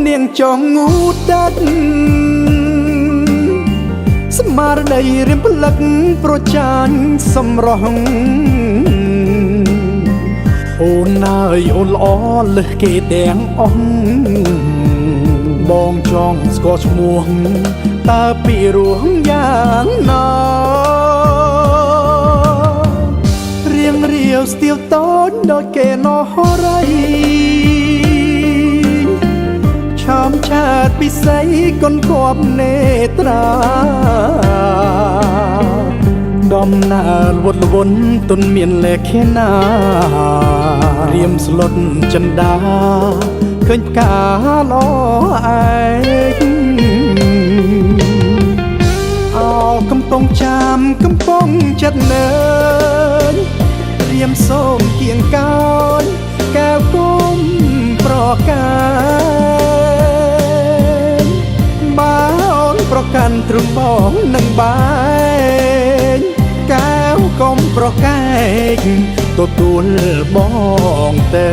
នាងចង់ងូតទឹកស្មារតីរៀមផ្លឹកប្រចាញ់សម្រស់អូនអើយអូនល្អលើសគេទាំងអស់បងចង់ស្គាល់ឈ្មោះតើពីរោះយ៉ាងណារៀងរាវស្ទាវតូចដូចគេណោះរៃឆាមឆាតពិសីកុនគប់នេត្រាដំណើរវត់លវនទុនមានលេខណារៀមស្លុតចិន្តាឃើញផ្កាល្អឯងអោកំពុងចាំកំពុងចិត្តនើយរៀមសូមគៀងកោយកែវគុំប្រកាយបើអូនប្រកាន់ទ្រឹមបងនឹងបែកកែវកុំប្រកែកទទួលបងទៅ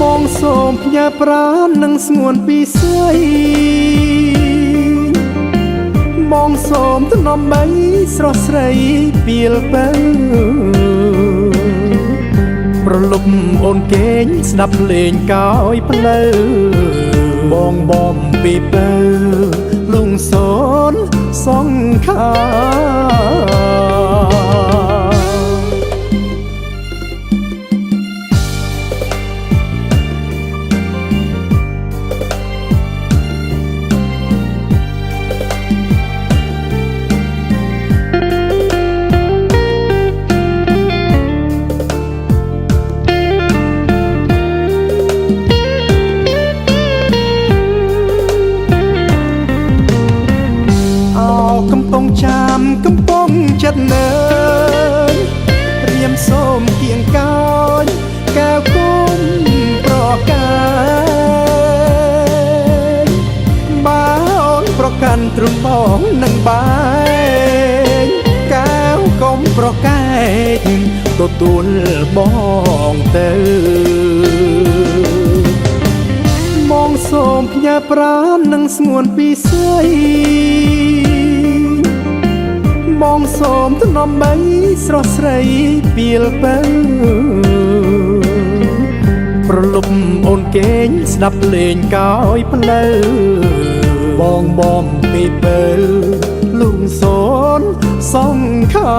បងសូមផ្ញើប្រាណនឹងស្ងួនពិសីបងសូមទំនំបីស្រស់ស្រីពីលពៅប្រលប់អូនគេងស្ដាប់ភ្លេងកោយផ្លូវបងបំពីពៅលងសូនសង្ខាអោកំពុងចាំកំពុងចិត្តនើយរៀមសូមគៀងកោយកែវគុំប្រកាយបើអូនប្រកាន់ទ្រឹមបងនឹងបែកកែវកុំប្រកែកទទួលបងទៅបងសូមផ្ញើប្រាណនឹងស្ងួនពិសីបងសូមទំនំបីស្រស់ស្រីពីលពៅប្រលប់អូនគេងស្ដាប់ភ្លេងកោយផ្លូវបងបំពីពៅលុងសូនសង្ខា